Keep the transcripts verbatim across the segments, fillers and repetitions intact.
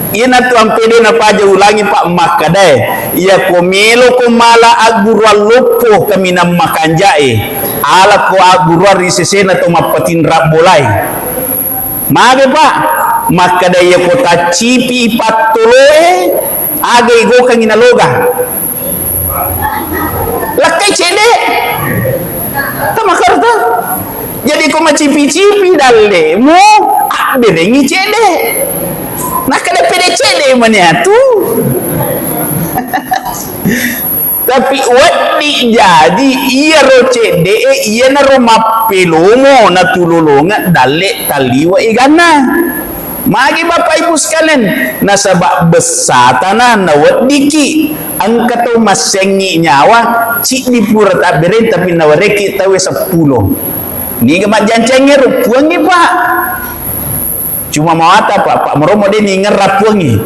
Iyanatu ampe de napaja ulangi, Pak, makkadae, iyako meloko mala agguruang loppo kaminang makanjae, alako agguruang ri sesena to mappatinra bolae. Mage, Pak? Makkada iyako taccipi pattoloe, aga igokangi naloga? Lakkai cedde. Tamakarta. Jadi ko macipi-cipi dallemu, abberengi cedde. Nakkada pede cedde mani atu. Tapi wedding jadi iyaro cedde e, iyanaro mappelomo natulolongeng dalle talliwe eganna. Magi Bapak Ibu sekalian, nasaba bessatana naweddiki, engka to massengi nyawa, ciddi pura tabbereng tapi nawareki tawe seppulo. Niga majjancengnge ro puangngi, Pak. Cuma mawata, Pak, Pak Muromo de ningerra puangngi,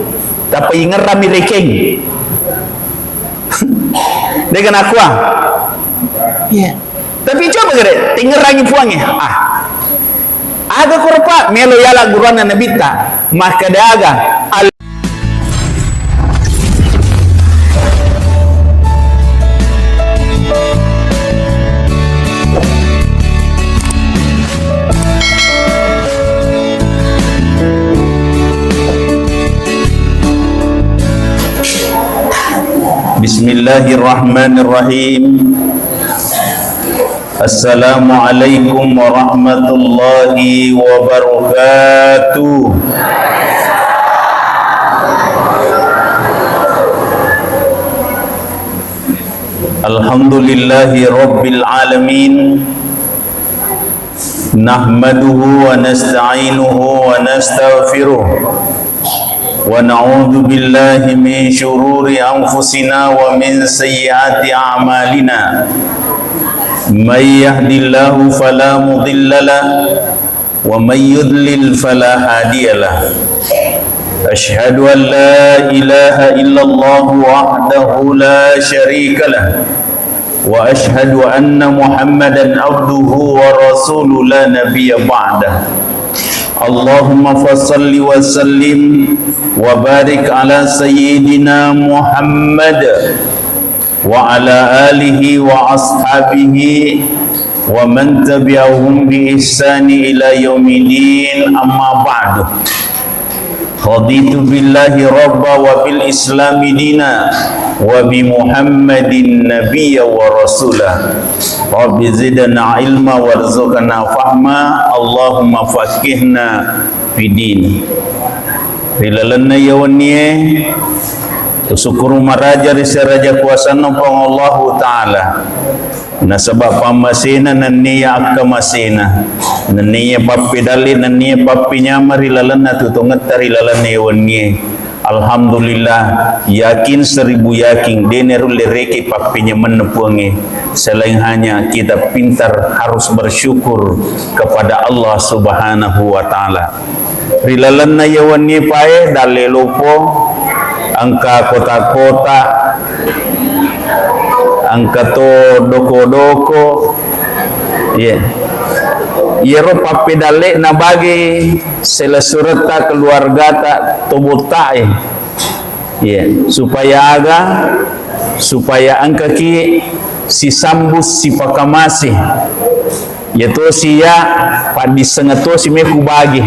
tapi ingerrami rekeng. De kena kuah. Iya. Tapi coba gere, tingerangi puangnge. Ah. Aga koro, Pak, melo yala guruanna nabitta. Makkada aga? Al- Bismillahirrahmanirrahim. Assalamualaikum warahmatullahi wabarakatuh. Alhamdulillahi rabbil alamin. Nahmaduhu wa nasta'inuhu wa nastaghfiruh. ونعوذ بالله من شرور أنفسنا ومن سيئات أعمالنا. من يهد الله فلا مضل له، ومن يضلل فلا هادي له. أشهد أن لا إله إلا الله وحده لا شريك له، وأشهد أن محمدا عبده ورسوله لا نبي بعده. اللهم فصل وسلم وبارك على سيدنا محمد وعلى آله وأصحابه ومن تبعهم بإحسان إلى يوم الدين، أما بعد. رضيت بالله ربا وبالإسلام دينا وبمحمد نبيا ورسولا. رب زدنا علما وارزقنا فهما. اللهم فقهنا في الدين. Ri lalenna iya wennie, usukkuru maraja ri seraja kuasanna Puang Allahu Ta'ala. Nasaba pammasena nenniya akkamasena, nenniya pappedalle, nenniya pappenyameng ri lalenna tutungetta ri lalenna iya wennie. Alhamdulillah, yakin seribu yakin, de narulle rekeng pappenyamenna Puangnge. Selain hanya kita pintar harus bersyukur kepada Allah Subhanahu wa Ta'ala. Ri lalenna iya wennie pae, dalle loppo, engka kota-kota, engka to doko-doko. Iya. Iyaro pappedalle nabage selessuretta keluargata to botta'e. Iya, supaya aga? Supaya engkaki sisambut sipakamase. Iya tosi iya paddissengeng tosi me kubage.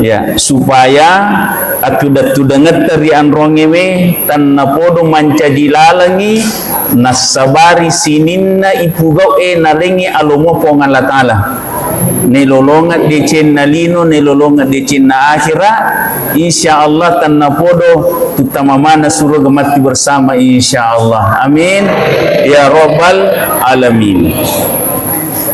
Ya, supaya attudang-tudangetta ri anrongewe tennapodo mancaji lalengngi nassabari sininna ipugau'e nalengngi alomo Puang Allah Ta'ala. Nailolongeng decenna lino, nailolongeng decenna akhera. Insya Allah tennapodo tuttama maneng suruga matti bersama, insya Allah. Amin ya rabbal alamin.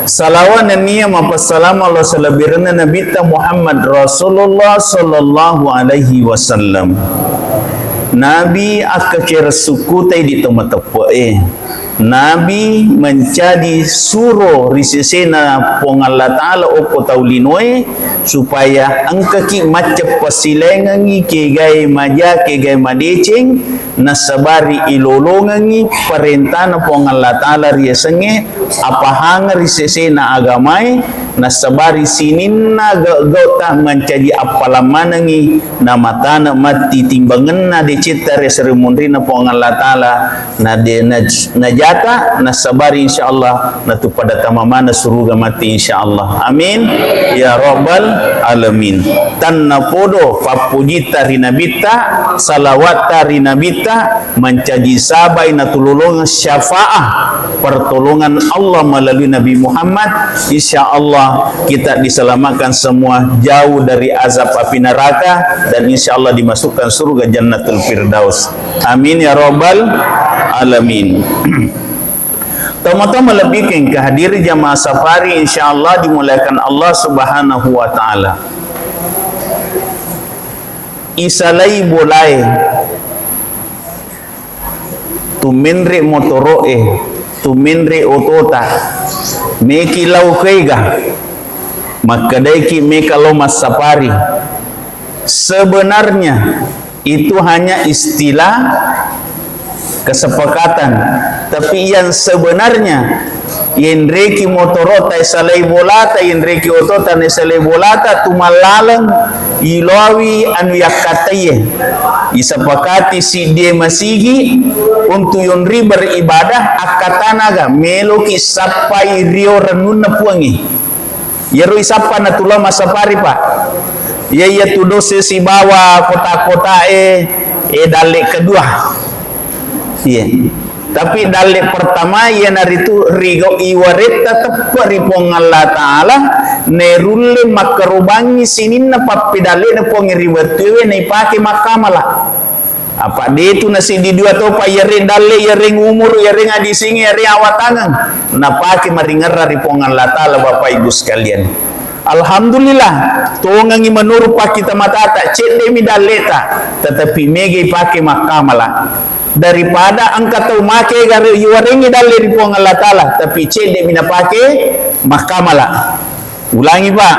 Salawa nenniya mapassalama lao salebbirenna Nabitta Muhammad Rasulullah sallallahu alaihi wasallam. Nabi akkakere sukkutai di tomateppe'e. Nabi menjadi suro ri sesena Puang Allah Ta'ala okko tau linoe, supaya engkaki macca passilaingengngi kegae maja, kegae madeceng, nassabari ilolongengngi parentana Puang Allah Ta'ala riasengnge apahangeng ri sesena agamae, nassabari sininna gau-gauta mancaji appalang manengngi, namatane matti timbangenna decetta ri asere munrinna Puang Allah Ta'ala, na de-, na-, najata, nassabari insyaallah natu pada tama maneng suruga matti insyaallah. Amin ya rabbal alamin. Tannapodo pappujitta ri nabitta, salawatta ri nabitta, mancaji sabai natulolongeng syafaah pertolongan Allah melalui Nabi Muhammad. Insya Allah kita diselamatkan semua jauh dari azab api neraka dan insya Allah dimasukkan surga Jannatul Firdaus. Amin ya rabbal alamin. Tama-tama lebih ke hadiri jamaah safari, insya Allah dimuliakan Allah Subhanahu wa Ta'ala. Isalai bolae, tumenre motoro'e, tumenre otota, meki lau kega, makkadaiki meka lo massapari. Sebenarnya itu hanya istilah kesepakatan. Tapi yang sebenarnya, yenreki motorota isalai bolata, yenreki otota isalai bolata, tumallaleng iloawi anu yakkataiye. Isepakati siddie masigi untuk yonri beribadah, akkatanaga meloki sappai rio rennunna puangi. Iyaro isappa natulao massapari, Pak. Iya, iya tu dosse sibawa kota-kotae, eh, dalle kedua. Iya. Tapi dalle pertama iyanaritu rigau iwaretta teppe ri Puang Allah Ta'ala, nerulle makkarobangi sininna pappedallena Puang ri wettuewe naipake makkamala. Apa detu nasiddi dua topa, iyareng dalle, iyareng umuru, iyareng adisingnge, iyareng awatangeng, napake maringerra ri Puang Allah Ta'ala, Bapak Ibu sekalian. Alhamdulillah, tongengi menurut pakkita matata, cedde'mi dalleta, tetapi megai pake makkamala. Daripada engka tau make gare iwarengi dalle ri Puang Allah Ta'ala, tapi cedde'mi napake makkamala. Ulangi, Pak.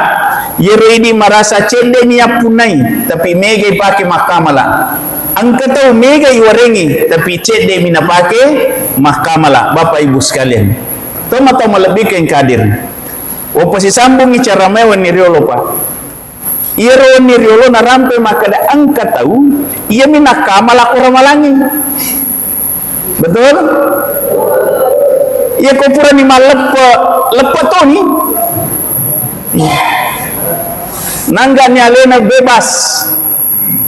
Iyaro idi marasa cedde'mi yappunnai, tapi megai pake makkamala. Engka tau megai warengi, tapi cedde'mi napake makkamala. Bapak Ibu sekalian, tau-tau malebbikeng kadir. Wappa sisambungi cara mai wenni riolo, Pak. Iyaro wenni riolo narampe makkeda engka tau, iyami nakkamala ko ramalangi. Betul? Iya ko purani malleppe, leppe toni. Iya. Nanggani alena bebas.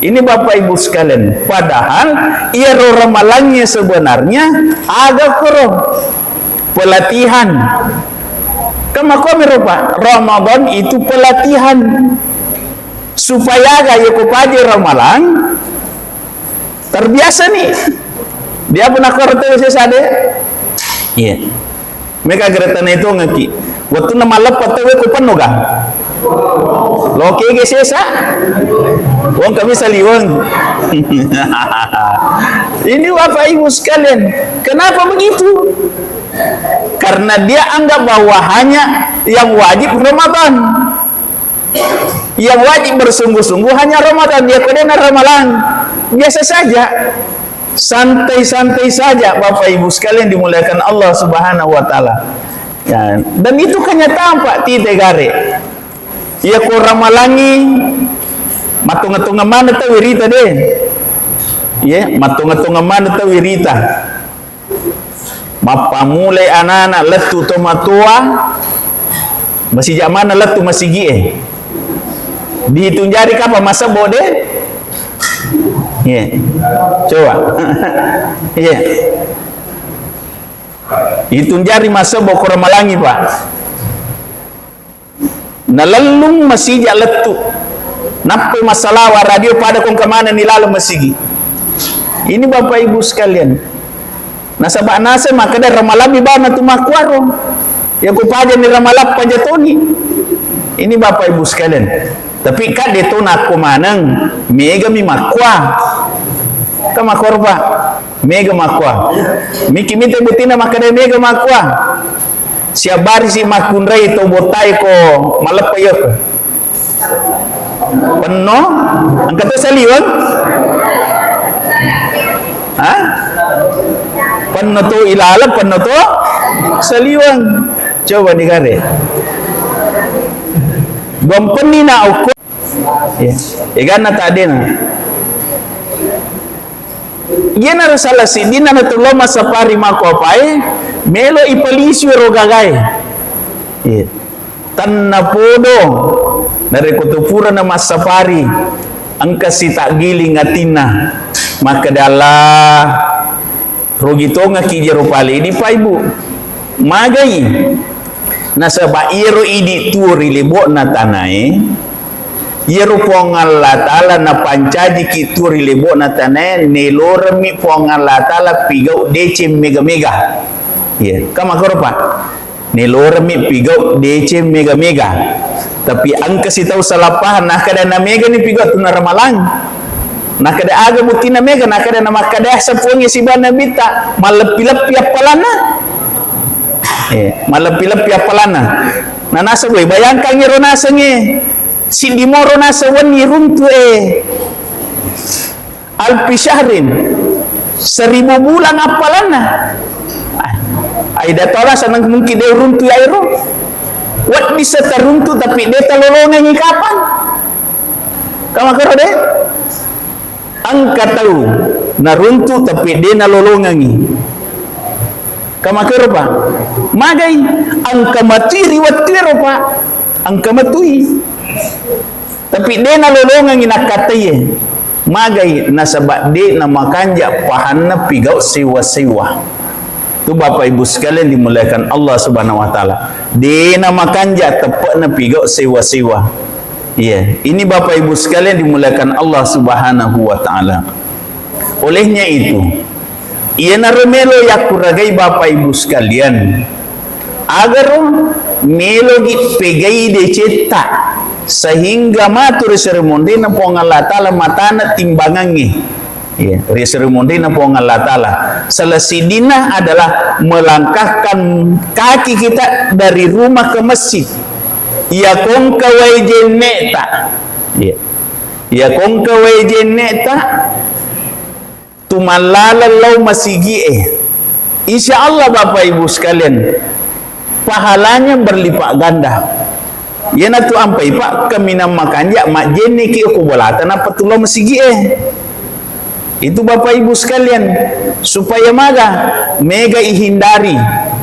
Ini Bapak Ibu sekalian, padahal iyaro ramalangnge sebenarnya aga koro pelatihan. Kan makkuami ro, Pak, Ramadan itu pelatihan. Supaya aga iya ko paja ramalang, terbiasa ni. Dia pernah koro tau sesa de? Iya. Meka gere tana itu ngeki. Wettunna malleppa tau ko penno ga? Lo kege sesa? Wong kami saliweng. Ini Bapak Ibu sekalian, kenapa begitu? Karena dia anggap bahwa hanya yang wajib Ramadan. Yang wajib bersungguh-sungguh hanya Ramadan, ya kodena ramalang. Biasa saja. Santai-santai saja, Bapak Ibu sekalian dimuliakan Allah Subhanahu wa Ta'ala. Ya, dan itu kenyataan, Pak, tite gare. Ya ko ramalangi, matonga-tonga mana tau wirita de. Ya, matonga-tonga mana tau wirita. Mappamulai anana lettu tomatoa, masija maneng lettu masigie. Dihitung jari kapang massebbo de? Iya. Coba. Iya. Hitung jari massebbo ko ramalangi, Pak. Nalellung masija lettu. Nappai massalawa radio pada kongka manenni laleng masigi. Ini Bapak Ibu sekalian. Nasaba naseng makkeda ramalammi bana tu makkuaro. Ya ku pajani ramalang paja toni. Ini Bapak Ibu sekalian. Tapi kadde to nakko maneng, megami makkua. Ka makkorpa, mega makkua. Miki mita buttina makkeda mega makkua. Siabbarisi makkunrai to bottae ko maleppa yoko. Penno, engka to saliweng? Ha? Penno to ilaleng, penno to saliweng. Coba digare. Dompenni na ukur. Ya. Eganna tadena. Iyanaro salah siddinna natulo massapari makkuapae, melo ipalisu ero gagae. Iya. Tennapodo narekko tu purana massapari, engka sitaggiling atinna, makkeda, Allah, rugi tongekki jero pale idi, Pak, Ibu. Magai? Nasaba iyaro idi tuo ri lebo'na tanae, iyaro Puang Allah Ta'ala napancajiki tuo ri lebo'na tanae, neloremmi Puang Allah Ta'ala pigau deceng mega-mega. Iya, ka makkoro, Pak? Neloremmi pigau deceng mega-mega. Tapi engka sitau salah paham, nakkeda na mega ni pigau tu na ramalang. Nakkeda aga buktina mega, nakkeda na makkeda asa Puangnge sibawa Nabitta, malleppi-leppi appalanna. Eh, malleppi-leppi appalanna. Na naseng, woi, bayangkan ero nasengnge, siddi moro naseng wenni runtu e. Alfi syahrin, seribu bulan appalanna. Ah, ai datola sanang mungkin de runtu ya ero. Wedding setaruntu tapi de talolongengi kapang. Ka makkoro de? Engka tau naruntu tapi de nalolongengi. Ka makkoro, Pak? Magai? Engka matui ri wettu ero, Pak. Engka matui. Tapi de nalolongengi nakkataiye. Magai? Nasaba de namakanja pahanna pigau sewa-sewa. Tu Bapak Ibu sekalian dimuliakan Allah Subhanahu wa Ta'ala. De namakanja teppe'na pigau sewa-sewa. Iya, ini Bapak Ibu sekalian dimuliakan Allah Subhanahu wa Ta'ala. Olehnya itu, iyanaro melo yakkuragai Bapak Ibu sekalian, agaro melogi pegai decetta, sehingga matu ri seri monrina Puang Allah Ta'ala matana timbangangnge. Iya, ri seri monrina Puang Allah Ta'ala. Salah sidinna adalah melangkahkan kaki kita dari rumah ke masjid. Iya kongka wae jenne'ta. Iya. Iya kongka wae jenne'ta, tumallaleng lao masigi'e. Insya Allah, Bapak Ibu sekalian, pahalanya berlipat ganda. Iyanatu ampai, Pak, kaminang makanja majjenneki ko bolata nappa tu lao masigi'e. Itu Bapak Ibu sekalian, supaya maga, mega ihindari.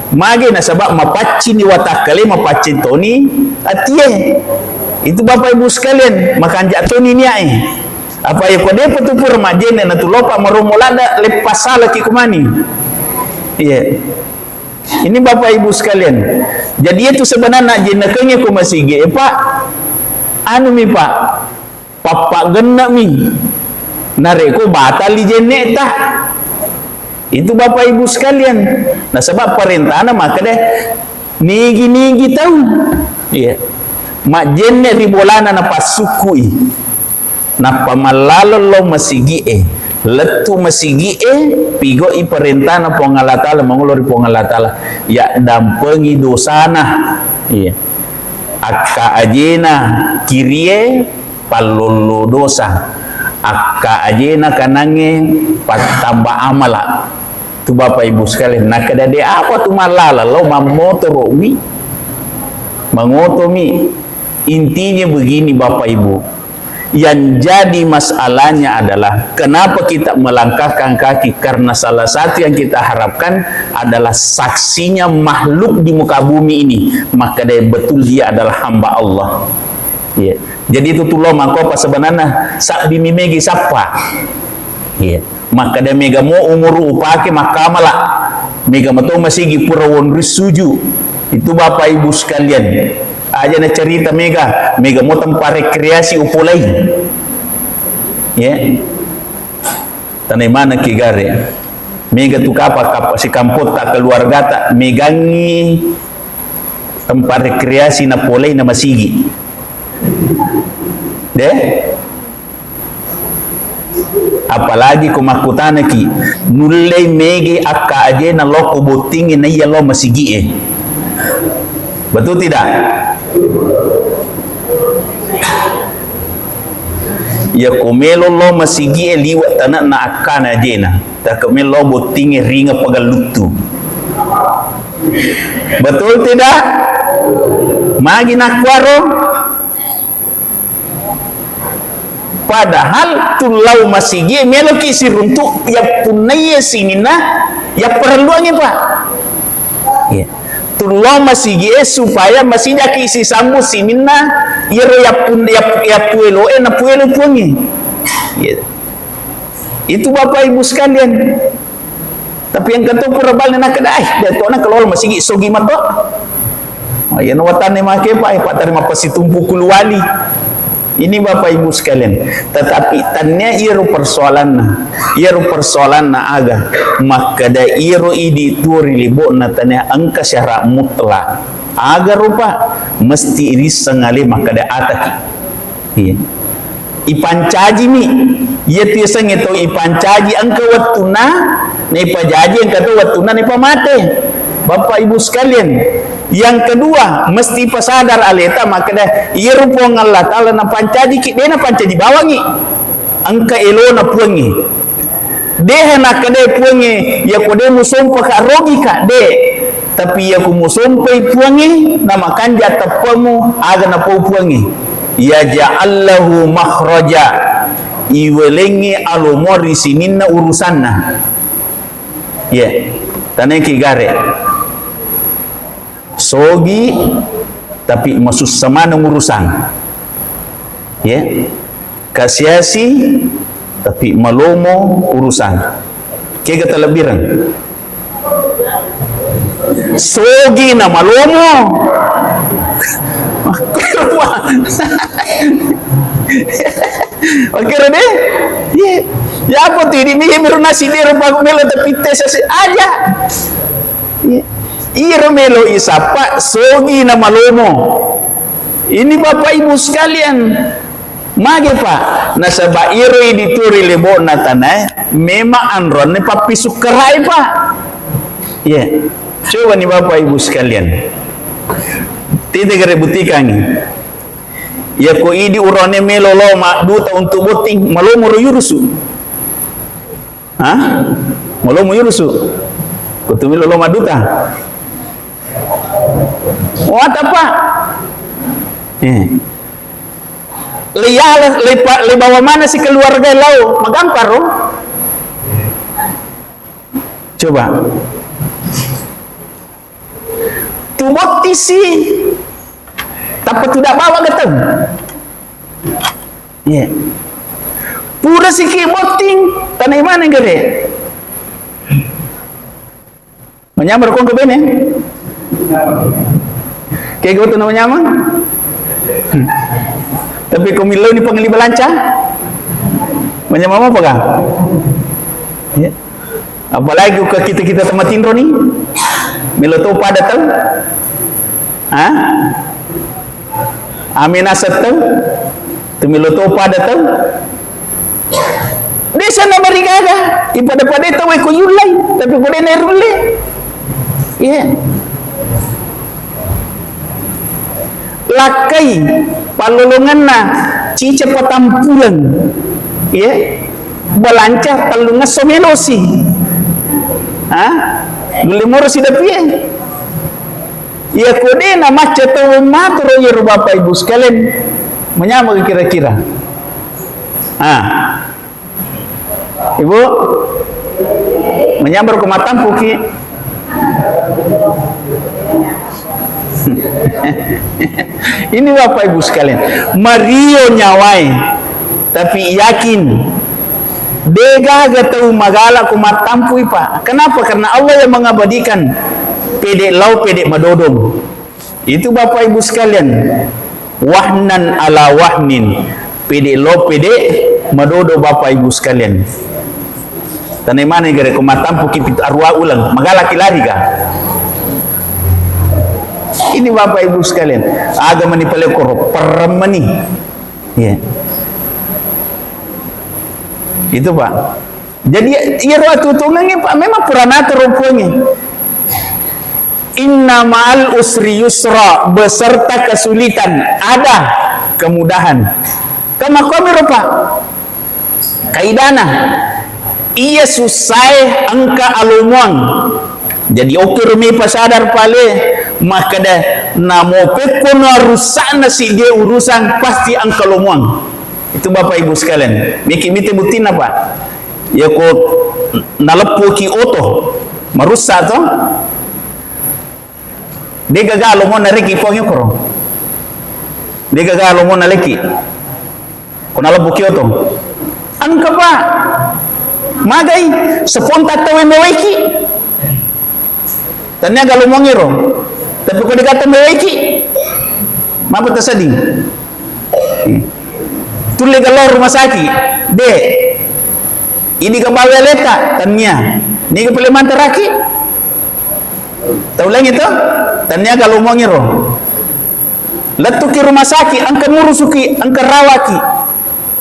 Mage nasaba mapaccini watakkale, mapaccing toni atie. Itu Bapak Ibu sekalian, makanja toni niae. Apa ya ko depa tu pura majjenne na tu lopa maromo ladda leppa salaki kumani. Iya. Ini Bapak Ibu sekalian. Jadi itu sebenarnya jennekengnge ko masigi, eh, Pak. Anu mi, Pak. Pappagenne'mi. Narekko batali jenne'ta. Itu Bapak Ibu sekalian. Nasaba parentana makkeda nigi-nigi tau. Iya. Majjenne ri bolana napassukkui. Nappa mallaleng lao masigi'e. Lettu masigi'e, pigau'i parentana Puang Allah Ta'ala, mangolo ri Puang Allah Ta'ala. Yaddampengi dosana. Iya. Akka ajena kirie, pallollo dosa. Akka ajena kanangnge, pattamba amala. Tu Bapak Ibu sekalian, nakkeda de apa tu mallala lao mammotoro'mi, mangotomi. Intinya begini Bapak Ibu, yang jadi masalahnya adalah kenapa kita melangkahkan kaki, karena salah satu yang kita harapkan adalah saksinya makhluk di muka bumi ini, maka dia betul dia adalah hamba Allah. Iya. Jadi itu tuh lo mangko apa sebenarnya sabbi mi megi sappa. Iya. Makkeda mega mo umuru upake makkamala. Mega mato masigi pura wonri suju. Itu Bapak Ibu sekalian. Aja na cerita mega, mega mo tempat rekreasi upolai. Ya. Tanai mana ki gare. Mega tu kapa kapa si kampota keluargata megangi tempat rekreasi na polai na masigi. Deh. Apalagi ko makkutanaki, nullei mege akka ajena lo ko bottingnge naiya lo masigi'e. Betul tidak? Iya ko melo lo masigi'e liwa' tana'na akkana ajena. Takko melo bottingnge ringa pagalluttu. Betul tidak? Magi nakkuaro? Padahal tullau masigi meloki siruntu yappunnaiye sininna yapparelluangnge, Pak. Iya. Tullau masigi supaya masijaki sisambu sininna yero yappun-, yap-, yappueloe napuelo puangnge. Iya. Itu Bapak Ibu sekalian. Tapi engka to pura bale nakkeda, "Ai, de' to na kelola masigi sogi mato." Oh, iya, no watanne make, Pak, eh, Pak, tarima pasitumpu kuluwali. Ini Bapak Ibu sekalian. Tetapi tannia iyaro persoalanna. Iyaro persoalanna aga? Makkeda iyaro idi tuo ri lebo'na tannia engka syarat mutlak. Aga rupa? Mesti irisseng ale makkeda ataki. Iya. Ipancajimi, iyatu yasengnge tau ipancaji engka wettunna, naipajaji engka to wettunna naipamate. Bapak Ibu sekalian, yang kedua, mesti pasadar aleta makkeda, iyaro Puang Allah Ta'ala napancajiki, de' napancaji bawangngi. Engka elona Puangnge. Deha nakkedai Puangnge, "Iyako de musompaka, rogika." De. Tapi iyako musompai Puangnge, namakanja teppemu, aga napau Puangnge. Yaj'al lahu makhraja. Iwelengngi alomo ri sininna urusanna. Ye. Taneki gare. Sogi, tapi masussa maneng urusan. Ya. Kasiasi, tapi malomo urusan. Kega talebbiren? Sogi na malomo. Makkero deh. Ye. Ya apa tu ini, ini baru nasi dia rupa melo tapi tes aja. Ye. Iro melo isappa sogi na malomo. Ini Bapak Ibu sekalian, mage, Pak? Nasaba iro idi tuo ri lebo'na tanae, memang anronne pappisukkarai, Pak. Ye. Coba nih Bapak Ibu sekalian. Tite gare butikangi. Yako idi urone melo lo madduta untuk botting, malomo ro yurusu. Ha? Malomo yurusu. Ko tu melo lo madduta. Wata, Pak. Eh. Leiala, leipa-, leibawa mana si keluarga lao, magampang ro? Coba. Tu bottisi, tappa tu bawa gatau. Iya. Pura siki botting, tanai mana gare? Manyameng ko engka bene? Kega tu na manyameng? Hmm. Tapi ko millau ni pangeli balanca? Manyameng apa ga? Ya. Apalagi ko kita-kita temmatinro ni. Melo to pada tau. Ha? Ame naseng tau, tu melo to pada tau. Desa na marigaga, ipada-pada tau e ko yullai, tapi ko de na rulle. Iya. Lakkai pallolonganna cica patampuleng. Iya. Balanca tellungesso melosi. Ha? Nulle morosi dapie. Iya ko de na macca tau maturo iyaro Bapak Ibu sekalian, manyameng kira-kira. Ah. Ibu, manyameng ko matampuki. Ini Bapak Ibu sekalian, mario nyawae, tapi yakin de gaga tau magala ko mattampui, Pak. Kenapa? Karena Allah yang mengabadikan pede lao pede madodong. Itu Bapak Ibu sekalian, wahnan ala wahnin, pede lao pede madodo Bapak Ibu sekalian. Tanai mana gare ko matampuki pitu arua uleng, magalaki lari ga? Ini Bapak Ibu sekalian, aga mani pale koro, perremmani. Iya. Itu, Pak. Jadi, iyaro atuo-tuongengnge, Pak, memang purana teruppungi. Inna ma'al usri yusra, beserta kesulitan ada kemudahan. Kamakomiro, Pak? Kaidana, iya sussae engka alomoang. Jadi, okkoro mi pasadar pale, makkeda, namo pekko narussa'na siddi urusan, pasti engka lomoang. Itu, Bapak Ibu sekalian, miki mite buttinna, Pak. Yako naleppuki oto, marussa to? Degaga lomo nareki Puang yokoro. Degaga lomo naleki. Ko nalebbuki oto. Engka, Pak. Magai, seponta tauwe mewaiki. Tania ga lomongiro. Tapi ko dikata mewaiki. Mapa taseding? Tulle galo rumah sakit. De. Idi ga bawa aleta, tania. Niga pale mantaraki? Taulengi to? Tania ga lomongiro. Lettuki rumah sakit, engka murusuki, engka rawaki.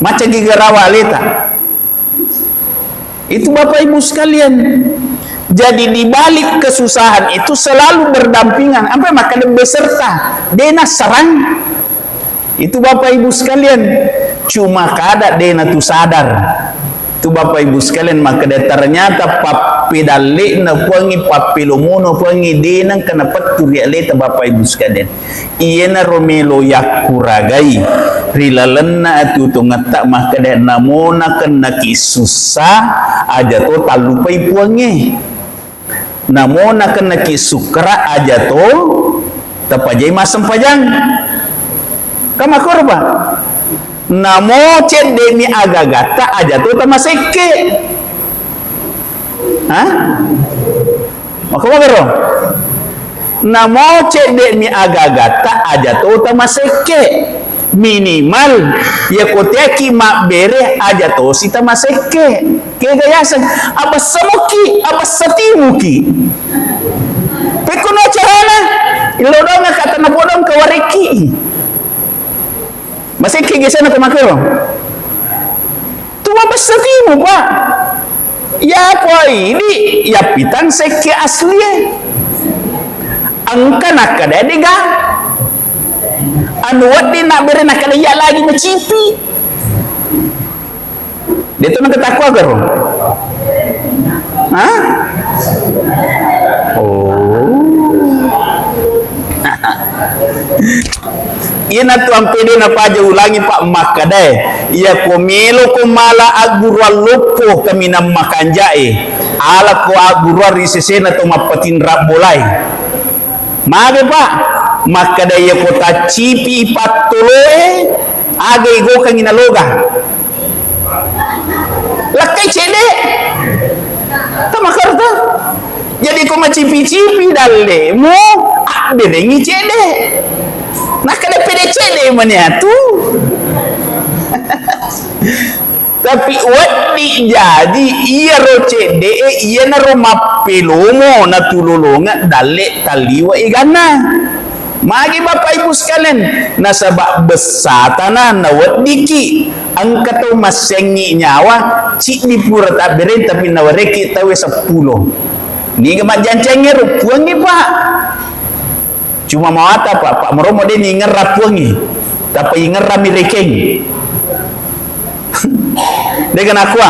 Macagi ga rawa aleta. Itu, Bapak Ibu sekalian. Jadi, di balik kesusahan itu selalu berdampingan. Apa makkeda beserta? Dena serang. Itu, Bapak Ibu sekalian. Cuma kada dena tu sadar. Itu, Bapak Ibu sekalian, makkeda ternyata pappedalle'na Puangnge, pappelomono Puangnge, dena kena pettu ri aleta, Bapak Ibu sekalian. Iyanaro melo yakkuragai ri lalenna atuo-tuongetta makkeda, namo nakennaki sussa, aja to tallupai Puangnge. Namo nakennaki sukkara, aja to tapajai massempajang. Kan makkoro, Pak? Namo cedde'mi agagatta, aja to tamasekke. Hah? Maka magaro? Namo cedde'mi agagatta, aja to tamasekke. Minimal, yako teaki mabbere, aja tosi tamasekke. Kega yaseng, abessa muki, abessa timuki. Pekko no carana, ilodong kata napodong kawareki. Masekke gesana ko makero. Tu mabessa timu, Pak. Yako idi, yappitang sekke aslie. Engka nakkeda dega. Anu wedding nabbere nakkeda iya lagi macipi. Deto nengka takwa garo. Hah? Oh. Iyanatu ampede napaja ulangi, Pak, makkedae, iyako meloko mala agguruang loppo kaminang makanjae, alako agguruang ri sesena to mappatinra bolae. Mage, Pak, makkeda iyako taccipi pattoloe, aga igokangi naloga. Lakkai cedde. Tamakarta. Jadi ko macipi-cipi dallemu, abberengi cedde. Nakkeda pede cedde mani atu. Tapi wedding jaji iyaro cedde e, iyanaro mappelomo natulolonge dalle talliwa eganna. Magi Bapak Ibu sekalian, nasaba bessatana naweddiki, engka tau massengngi nyawa, ciddi pura tabbereng tapi nawareki tauwe seppulo. Niga majjancengnge ro Puangnge, Pak. Cuma mawata, Pak, Pak, meromo de ningerra Puangnge, tapi ingerrami rekeng. Dega nakua.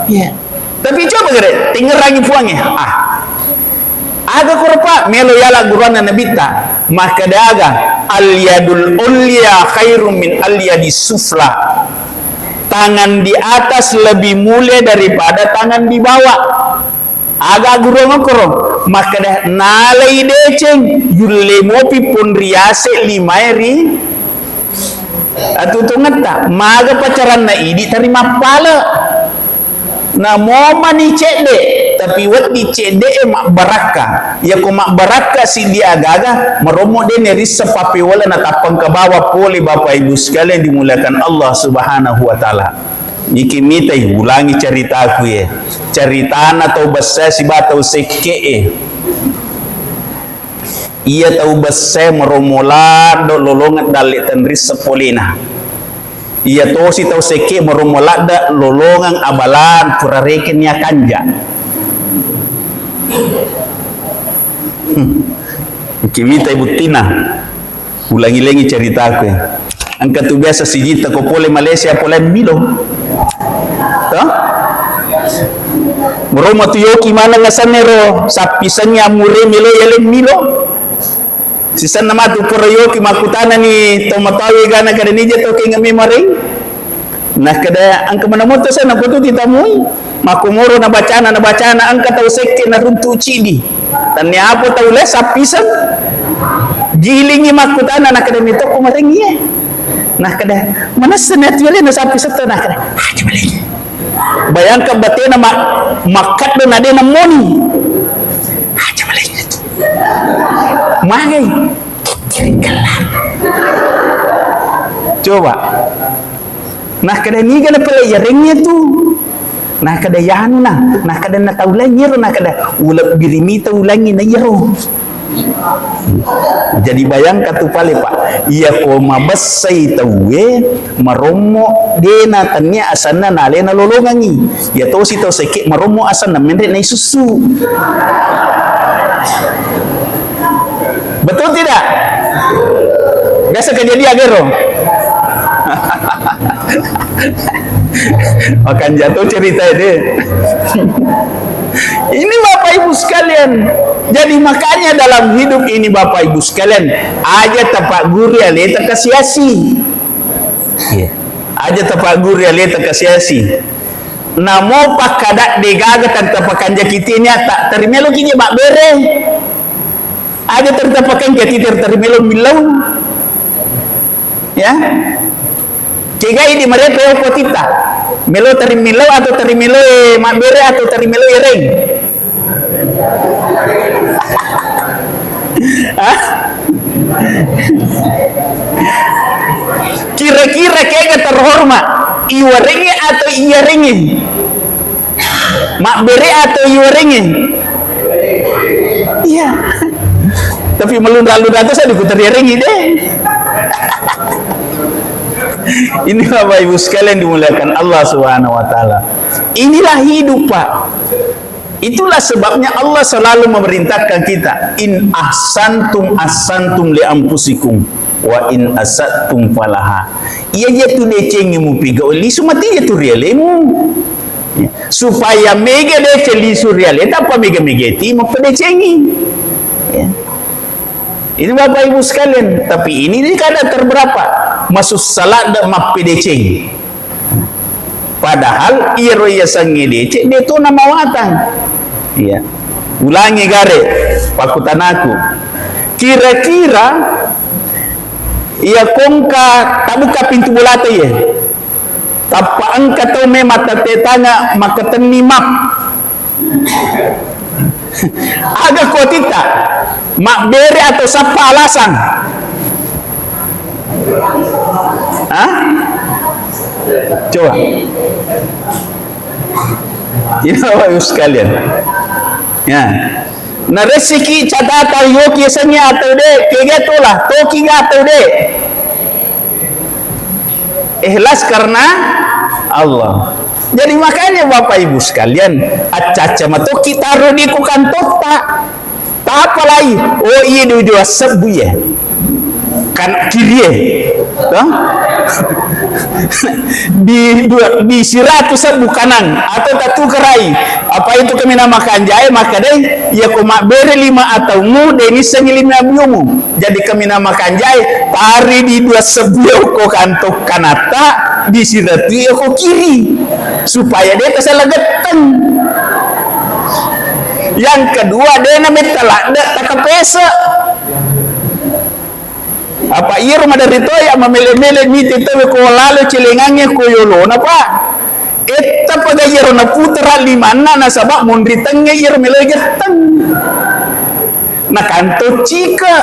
Iya. Tapi coba gare, tingerangi Puangnge. Ah. Aga koro, Pak, melo yala guruanna Nabitta. Makkeda aga, al-yadul ulya khairum min al-yadis sufla. Tangan di atas lebih mulia daripada tangan di bawah. Aga guru makkoro, makkeda nalai deceng, yulle mopi pong riase limae ri atuo-tuongetta. Maga pacaranna idi tari mappale. Namo mani cedde, tapi wedding cedde e mabbarakka. Yako mabbarakka siddi agaga, marommo de nerisseng pappewala natappang ke bawah pole, Bapak Ibu sekalian dimuliakan Allah Subhanahu wa Ta'ala. Iki mitai, ulangi caritaku ye. Caritana tau bessa siba tau sekke e. Iya tau bessa e marommo laddo lolongeng dalle tenrisseng polena. Iya tosi tau sekke marommo ladde lolongeng abalan pura rekeng iya kanja. Hmm. Engka mitai buttina. Ulangi-langi ceritaku. Engka tu biasa sijitta ko pole Malaysia pole milo. Toh? Marommo tu yoki maneng asenna ro sappisengnge amure melo yaleng milo. Sisenna matu pura yoki makkutanani to matoawe gana kada nija to kenga memareng. Nakkeda engka maneng moto sa napotu titamui. Makkumoro nabacana, nabacana engka tau sekke naruntu cidi. Tannia apa tau le sappiseng. Gilingi makkutana nakkeda metokko marengi e. Nakkeda manessa ni atu le na sappiseng to nakkeda. Ah, coba lagi. Bayangkan batena ma-, makkaddo na de nammoni. Ah, coba lagi. Magai. Coba. Nakkeda niga na pale yarengnge tu. Nakkeda yanu na, nakkeda na tau laing iyaro, nakkeda ulebbiri mita ulangi na iyaro. Jadi bayangkan tu pale, Pak, iya ko mabessai tauwe marommo dena tannia asenna nalena lolongangi. Iya tosi tau sekke marommo asenna menre na isussu. Betul tidak? Biasa kejadian gero. Makan jatuh cerita ini. Ini Bapak Ibu sekalian. Jadi makanya dalam hidup ini Bapak Ibu sekalian, aja tapak guru ya leta kasiasi. Iya. Aja tapak guru ya leta kasiasi. Namo pakkada degaga tanta pakanjaki tini atta, tarimeloki je mabbere. Aja tanta pakanjaki tiri tarimelo millau. Ya. Kegai di marepe okko titta. Melo tari millau atau tari melo e mabbere atau tari melo e reng. Hah? Kira-kira kega terhormat, iwarengnge atau iyarengnge? Mabbere atau iwarengnge? Iya. Tapi melunra-lunra tu saya dikuteriarengngi deh. Ini Bapak Ibu sekalian dimuliakan Allah Subhanahu wa Ta'ala. Inilah hidup, Pak. Itulah sebabnya Allah selalu memerintahkan kita, "In ahsantum ahsantum li anfusikum wa in asatum falaha." Iya je tu decengi mupigau lisu mati je tu rialemu. Ya. Supaya mega dece lisu riale, tanpa mega-mega ti mappedecengi. Ya. Ini Bapak Ibu sekalian, tapi ini di kada terberapa. Masussaladde mappedeceng. Padahal iyaro yasengnge deceng de to namawatang. Iya. Ulangi gare, pakkutanaku. Kira-kira iya kongka tabuka pintu bolata iye. Tappa engka tau memang tattetanga makkatenni map. Aga kuatitta? Mabbere atau sappa alasang? Hah? Coba. Ini Bapak Ibu sekalian. Ya. Naressiki catatan yoki yasengnge atau de, kega tola, toki ga atau de. Ikhlas karena Allah. Jadi makanya Bapak Ibu sekalian, acca-acca matoki taro di ku kantotta. Tapalai, oh iya dua-dua sebbu ya. Kan kiri ya. Toh? Di dua, di siratu sebbu kanang atau tatukarai. Apa itu kami namakan jae maka deh, ya ko mabbere lima atau mu, deh nissengi lima biumu. Jadi kaminang makanjai, tari di dua sebbu ko kantok kanatta, di siratu ko kiri. Supaya de tasala getteng. Yang kedua, de na metta ladde takapese. Apa iyaro maderri to ya mamele-mele mite to ko lalo celengangnge ko yolona, Pak. Etta paga iyaro naputara limanna nasaba monri tengnge iyaro melo getteng. Nakanto cika.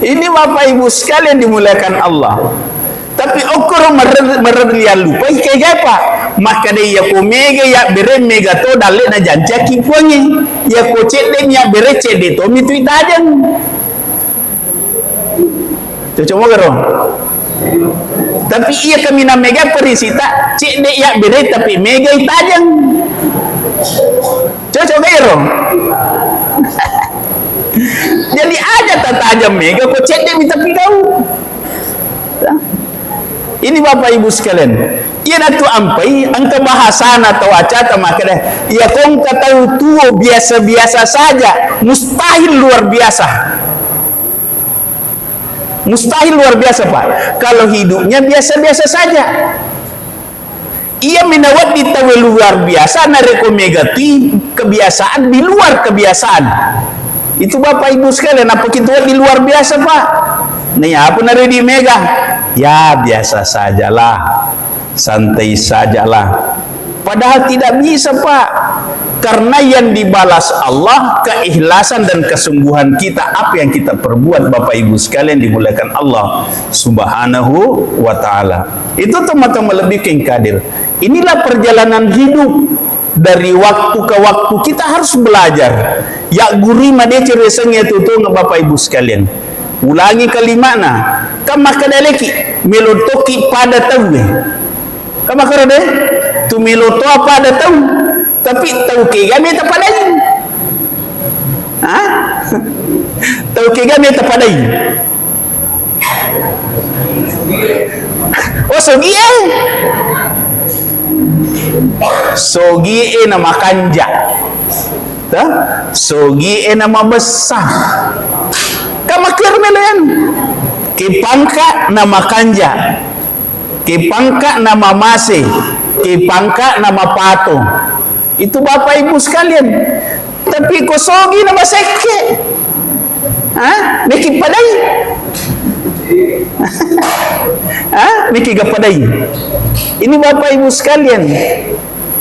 Ini Bapak Ibu sekalian dimuliakan Allah. Tapi okkoro merre-, merriallupai kegapa. Makkeda iya ko mega ya bere mega to dalle na jancaki puangnge. Iya ko cedde ya bere cedde to mitui tajeng. Cocok moga ro? Tapi iya kaminang mega perisita, cedde iya bere tapi megai tajeng. Cocok gak ero? Jadi aja tatajeng mega ko cedde mi tapi kau. Ini Bapak Ibu sekalian, iyanatu ampai engka bahasana tau acata makkeda, iya ko engka tau tuo biasa-biasa saja, mustahil luar biasa. Mustahil luar biasa, Pak, kalau hidupnya biasa-biasa saja. Iya minawedding tauwe luar biasa narekko megati kebiasaan di luar kebiasaan. Itu Bapak Ibu sekalian, apa kita di luar biasa, Pak? Nih, apa nari di mega? Ya, biasa sajalah. Santai sajalah. Padahal tidak bisa, Pak. Karena yang dibalas Allah keikhlasan dan kesungguhan kita, apa yang kita perbuat, Bapak Ibu sekalian dimuliakan Allah Subhanahu wa Ta'ala. Itu teman-teman lebih kengkadir. Inilah perjalanan hidup. Dari waktu ke waktu kita harus belajar. Ya guru madeceng reseng ya tutu Bapak Ibu sekalian. Ulangi kalimana. Kan makkeda leki, melo toki pada tauwe. Kan makkeda de, tu melo toa pada tau. Tapi tau kega meta padai. Hah? Tau kega meta padai. Oh, sogie. Sogie na makanja. Ta? Sogie na mabessa. Kamaker melean. Kipangka na makanja. Kipangka na mamase. Kipangka na mapato. Itu Bapak Ibu sekalian. Tapi ko sogi na masekke. Hah? Meki padai. Hah? Meki ga padai. Ini Bapak Ibu sekalian.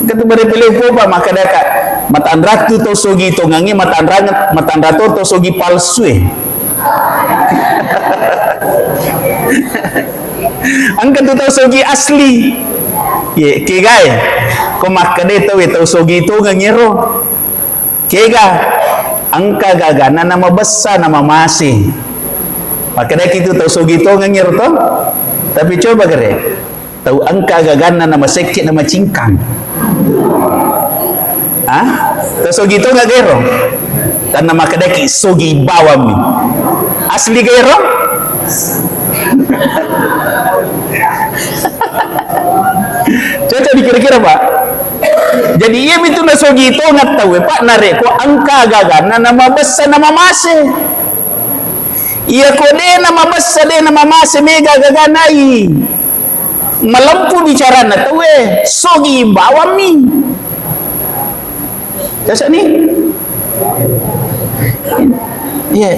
Katu bare pele popa makkadaka. Matanratu to sogi tongangi, matanrang, matanrato to sogi palsu e. Engka tu tau sogi asli. Ye, kegae. Ko makkeda tau, tau sogi tongeng ero. Kega, engka gagana na mabessa na mamase. Makkedaki tu tau sogi tongeng ero to. Tapi coba gere. Tau engka gaganna na masekke na macingkang. Ha? Tau sogi tongeng gero. Tanna makkedaki sogi bawammi. Asli gero? Cocok dikira-kira, Pak? Jadi iya mitu na sogi tongeng tauwe, Pak, narekko engka gaganna na mabessa na mamase. Iya ko de na mabessa de na mamase mega gaganai. Malempu bicarana tauwe, sogi bawammi. Cocok ni? Iya.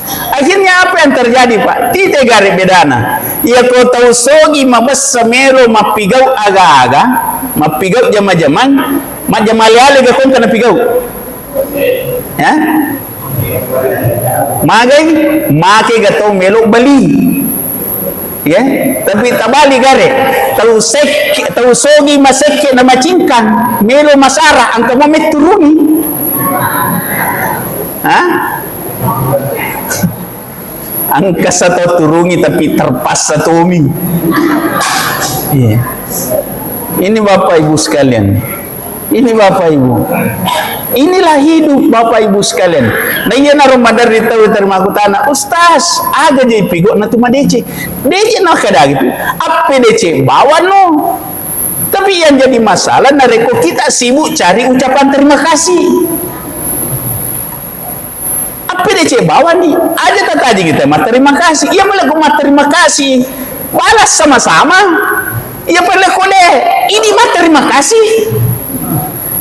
Akhirnya apa yang terjadi, Pak? Tite gare bedana. Iya ko tau sogi mabessa melo mappigau aga-aga, mappigau jama-jamang, majjama ale-ale ga kongka napigau. Ya? Magai, make ga tau melo bali. Ya, tapi tabali gare. Tau sek-, tau sogi masekke na macingkang, melo masara, engka mo metturungi. Ha? Engka sa tau turungi tapi terpaksa tomi. Iya. Ini Bapak Ibu sekalian. Ini Bapak Ibu. Inilah hidup Bapak Ibu sekalian. Na iyanaro maderri tau terima kutana, "Ustaz, aga je pigau na tu madeceng?" Deceng na kada gitu. Appe deceng bawang no. Tapi yang jadi masalah narekko kita sibuk cari ucapan terima kasih. Apa deceng bawang ni? Aja tataji kita matterima kasih. Iya pale ko matterima kasih. Balas sama-sama. Iya pale ko de. Ini matterima kasih.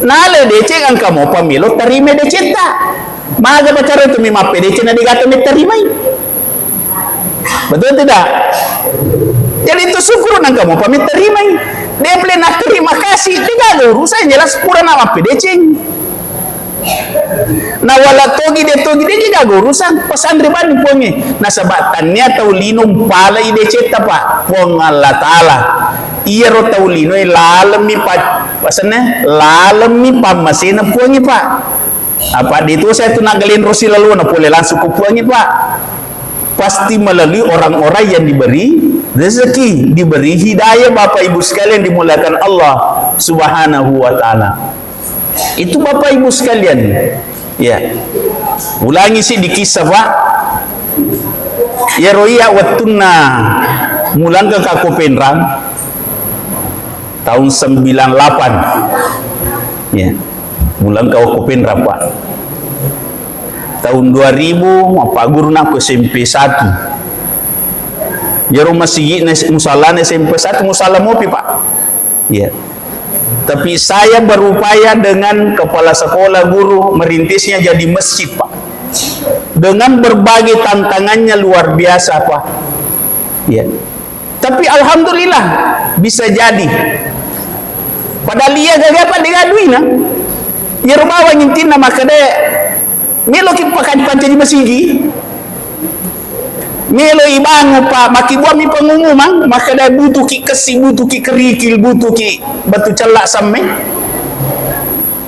Nale deceng engka mopa melo terima decetta. Maga pacara itu mi mappedeceng na degata metterimai. Betul tidak? Jadi itu syukur nang kamu pamit terimai. Dia boleh nak terima kasih, tidak ada urusan, jelas pura nama pedeceng. Nah, wala togi de togi de tidak ada urusan, pesan ribani puangi. Nasaba tania tau lino mpalai decetta, Pak, Puang Allah Ta'ala. Iyaro tau lino lalemmi pa-, pasenna, lalemmi pammasena puangi, Pak. Apa itu saya tu nak gelinro silalona pole langsung ke puangi, Pak. Pasti melalui orang-orang yang diberi Rezeki, diberi hidayah, Bapak Ibu sekalian dimuliakan Allah Subhanahu wa Ta'ala. Itu, Bapak Ibu sekalian. Ya. Ulangi sih di kisah, Pak. Iyaro iya wettunna mulangka ka Kopenrang tahun sembilan delapan. Ya. Mulangka ka Kopenrang, Pak. Tahun dua ribu, mappaguru nakku S M P satu. Iyaro masigi'na, musallana S M P satu, musalla mopi, Pak. Iya. Tapi saya berupaya dengan kepala sekolah, guru, merintisnya jadi masjid, Pak. Dengan berbagai tantangannya luar biasa, Pak. Iya. Tapi alhamdulillah bisa jadi. Padahal iya gaga, Pak, digaduina. Iyaro bawang intinna makkeda, meloki pakan-, pancaji masigi. Melo ibangun, Pak, makkibuammi pengumuman, makkeda butuhki kessi, butuhki kerikil, butuhki batu cella samme.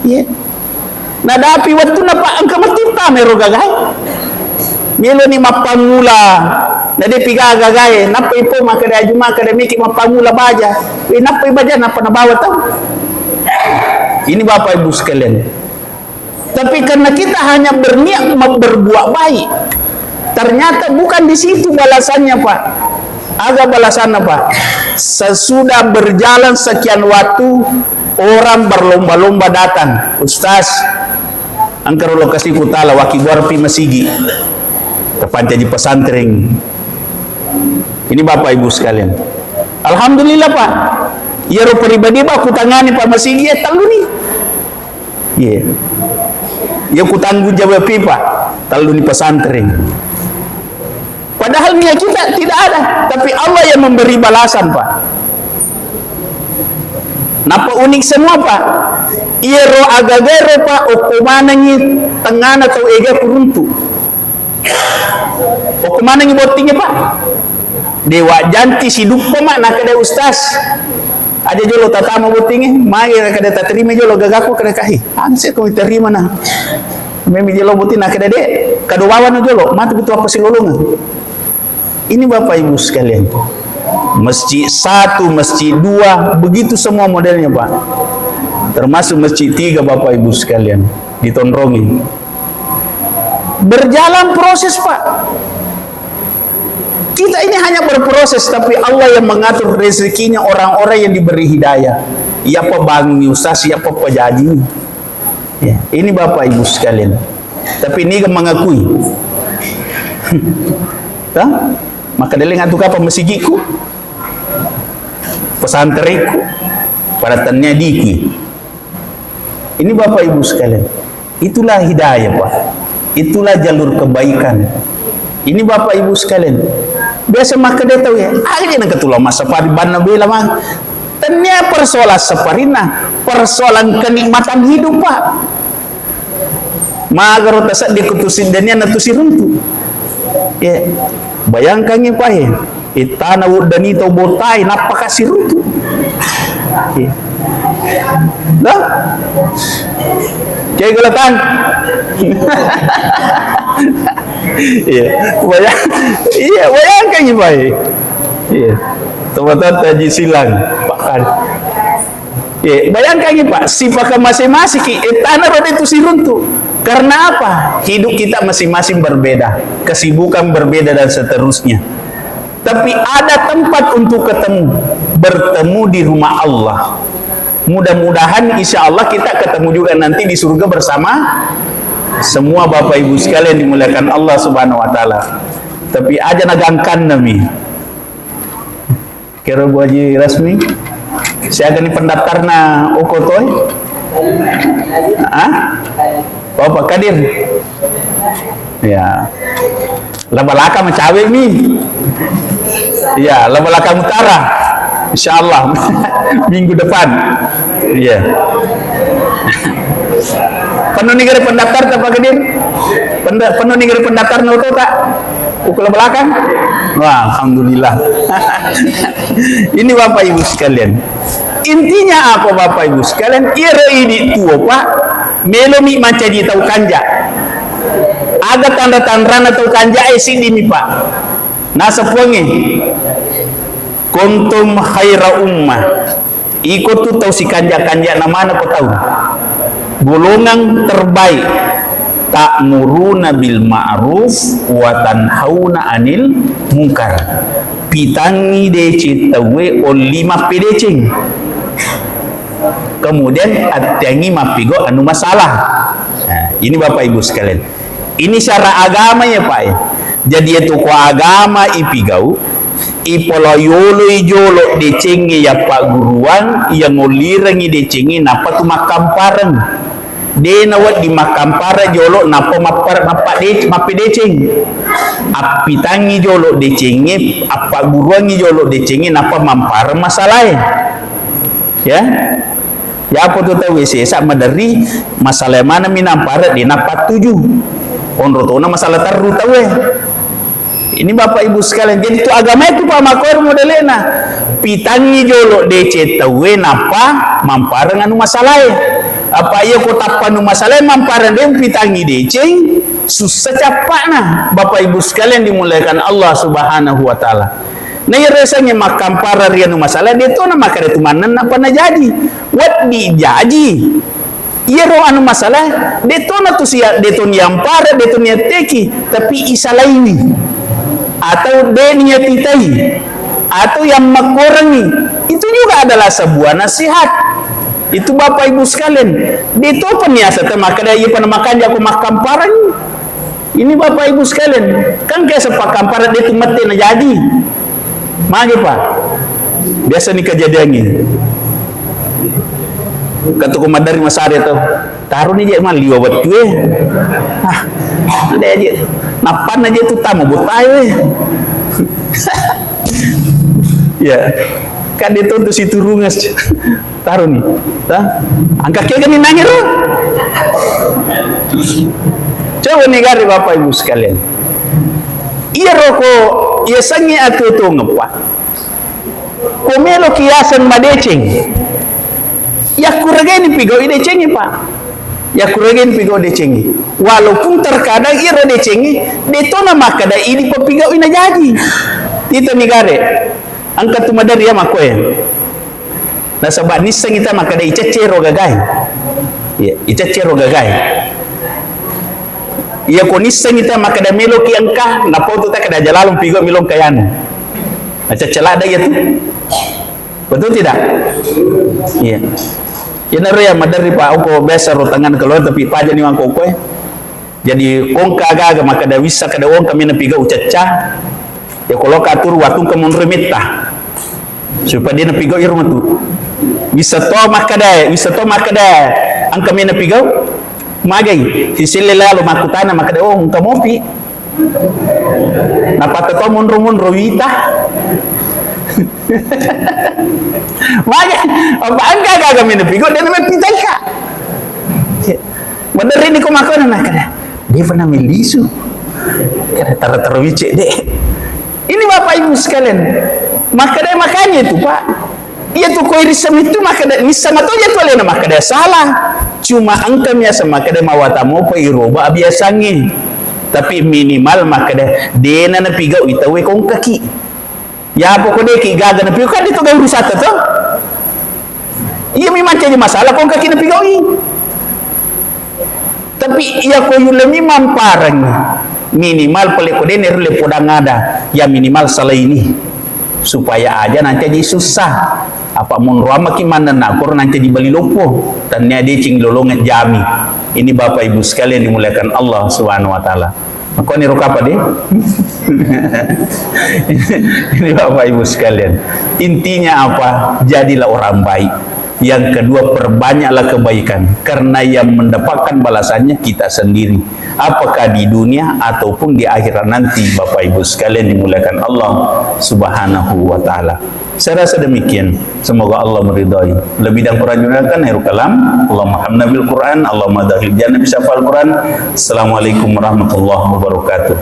Iya. Nadapi wettunna, Pak, engka mettitta mero gagae. Meloni mappamula, nadepi gaga gagae, nappa ipo makkeda aju, makkeda meki mappamula baja. Wi, nappa baja, nappa nabawa tau. Ini Bapak Ibu sekalian. Tapi karena kita hanya berniat me-, berbuat baik, ternyata bukan di situ balasannya, Pak. Aga balasannya, Pak? Sesudah berjalan sekian waktu, orang berlomba-lomba datang. "Ustaz, engkaro lokasi kutala, waki buarpi masigi. Terpancaji pesantren." Ini Bapak Ibu sekalian. Alhamdulillah, Pak. Iyaro pribadi, Pak, kutangani, Pak, masigi, eh, telluni. Iya. Iya, ku tanggung jawab, Pak. Telluni pesantren. Padahal niat kita tidak ada, tapi Allah yang memberi balasan, Pak. Napa unik semua, Pak? Iyaro agagero, Pak, okko manengi tengana tau ega kuruntu. Okko manengi bottingnya, Pak. Dewa janti siduppa, Mak, nakkeda Ustaz. Aja jolo tatama bottingnge, magi kada taterima jolo gagaku, kada kahi. Angse ko terima na. Memi jolo botting, nakkeda de, kado bawano jolo, matu butuh apa silolongan. Ini Bapak Ibu sekalian. Masjid satu, masjid dua, begitu semua modelnya, Pak. Termasuk masjid tiga, Bapak Ibu sekalian. Ditonrongi. Berjalan proses, Pak. Kita ini hanya berproses, tapi Allah yang mengatur rezekinya orang-orang yang diberi hidayah. Iya, Pak, bangun, Ustaz, iya, Pak, pajaji. Ya, ini Bapak Ibu sekalian. Tapi ini kan mengakui. Hah? Maka dia ingat tu kapan masigiku, pesantrenku, pada tanya diki. Ini Bapak Ibu sekalian, itulah hidayah, Pak. Itulah jalur kebaikan. Ini Bapak Ibu sekalian, biasa makkeda tau ya, aja nang ketula masa pari banna bela mang. Tania persoalan saparinna, persoalan kenikmatan hidup, Pak. Magaro tasedding ku tusiddenianna tusiruntu. Ya, bayangkangi, Pak, ya. Ittana weddani tau botai, nappa kasiruntu. Iya. Dah? Kayak geletang. Iya. Bayang-, iya, bayangkan, Pak. Iya. Teman-teman Haji Silang, bahkan. Iya, bayangkan, Pak, sipaka masing-masing ki, eh, tanah roda itu siruntu. Karena apa? Hidup kita masing-masing berbeda, kesibukan berbeda dan seterusnya. Tapi ada tempat untuk ketemu, bertemu di rumah Allah. Mudah-mudahan insya Allah kita ketemu juga nanti di surga bersama semua Bapak Ibu sekalian dimuliakan Allah Subhanahu wa Ta'ala. Tapi aja nagangkan nami. Kira Bu Haji Rasmi, siaga ni pendaftarna okko toi? Hah? Bapak Kadir? Ya. Labalaka macawe mi. Ya, Labalaka Utara. Insya Allah. Minggu depan. Iya. Penuh ni gare pendaftar, Pak Kadir? Penda-, penuh ni gare pendaftar na oto, tak? Pukul belakang? Wah, alhamdulillah. Ini Bapak Ibu sekalian. Intinya apa, Bapak Ibu sekalian? Iyaro idi tuo, Pak, melomi mancaji tau kanja. Aga tanra-tanrana tau kanja e, siddi mi, Pak. Naseng Puangnge, Kuntum khaira ummah. Iko tu tau sikanja-kanja na mana ko tau. Golongang terbaik. Ta'muruna bil ma'ruf wa tanhauna 'anil munkar. Pitangngi deceng tauwe olli mappedeceng. Kemudian attiangi mappigau anu masalah. Nah, ini Bapak Ibu sekalian. Ini syara agama ya, Pak, ya. Jadi, itu ko agama ipigau, ipoloyoloi jolo decengnge ya pagguruang, iya ngollirengi decengnge nappa tu makkampareng. De nawedding makkampara jolo nappa mappar-, mappade-, mappedeceng. Appitangngi jolo decengnge, appagguruangngi jolo decengnge nappa mampareng masalae. Ya. Yapo tu tauwe sesa maderri masalah maneng mi nampare de nappattuju. Onro tona masalah terru tauwe. Ini Bapak Ibu sekalian, jadi tu agama itu Pak makkoero modelena. Pitangngi jolo deceng tauwe nappa mampareng anu masalae. Apa iya ko tappa anu masalae mampareng de pitangngi deceng, sussa cappa'na. Bapak Ibu sekalian dimuliakan Allah Subhanahu wa Ta'ala. Na iyaro yasengnge makkampara ri anu masalah, de tona makkeda tu mannennapa najaji. Wedding jaji. Iyaro anu masalah, de tona tu sia-, de toni yampara, de toni yatteki, tapi isalaini. Atau de niatitai. Atau yang makkurangi. Itu juga adalah sebuah nasihat. Itu Bapak Ibu sekalian. De topa niasata makkeda iya pa na makanja ko makkamparangngi. Ini Bapak Ibu sekalian, kan kayak sepakan parat dia tu mette na jadi. Mage, Pak. Biasa ni kejadian ini. Katuku madari masare tu. Taruh ni je maliwa betul eh. Ah, ada aja. Napan aja tu tamu butai eh. Ya. Kan dia tu, tu situ rungas. Taruh ni. Tah? Angka kega ni nangiro? Coba ni gare Bapak Ibu sekalian. Iya roko, iya sengi atu tu ngepa. Ko melo kiasan madeceng. Ya kurege ni pigau i decengi, Pak. Ya kurege ni pigau decengi. Walaupun terkadang iro decengi, de tona makkeda idi pepigau ina jaji. Itu ni gare. Angka tu madari ya makoe. Nasaba nisseng ita makkeda iceccero gagae. Iya, iceccero gagae. Iya ko nisseng ita makkeda meloki engka, napau tu ta kada jalalung pigo milong kayanu. Nah, ceccelada iya tu. Betul tidak? Iya. Iya naro ya madari Pak, oko biasa ro tangan keluar tapi paja ni wangko koe. Jadi, ongka gaga makkeda wissa kada ongka mena pigau cecca. Ya, koloka turu watungka monro metta. Supaya dia napigau iro matu. Wissa to makkeda, wissa to makkeda, angka mena pigau. Magai, sisille lalo makkutana makkeda, "Oh, engka mopi." Napatta to monro-monro wita. Magai, apa angka gaga mena pigau, dan mepitaika. Maderri ni ko makkona, nakkeda, "De' pernah melisu." Kada taro-taro wicce, de'. Ini Bapak Ibu sekalian, makkeda makanya itu, Pak. Iya tu koi risseng itu makkeda, nisseng matoja tu alena makkeda salah. Cuma engka miasa makkeda mawata mopa iroba abiasangnge. Tapi minimal makkeda, de'na napigau itawe kongkaki. Ya, pokok deki gaga napigau, kan itu gau urusatta to. Iya memang jadi masalah kongkaki napigaui. Tapi iya ko yulle memang pareng, minimal pale ko dene rulle podang ada, ya minimal salaini. Supaya aja nanti jadi susah. Apa monroamaki manna nakoro nanti jadi bali loppo. Tania decing lolongan jami. Ini Bapak Ibu sekalian dimuliakan Allah Subhanahu wa Ta'ala. Makanya ro kapa deh? Ini Bapak Ibu sekalian. Intinya apa? Jadilah orang baik. Yang kedua, perbanyaklah kebaikan. Karena yang mendapatkan balasannya kita sendiri. Apakah di dunia ataupun di akhirat nanti, Bapak Ibu sekalian dimuliakan Allah Subhanahu wa Ta'ala. Saya rasa demikian. Semoga Allah meridai. Lebih dan kurang dimuliakan akhirul kalam. Allahumma hamna bil Quran, Allahumma dakhil jannah bi syafal Quran. Assalamualaikum warahmatullahi wabarakatuh.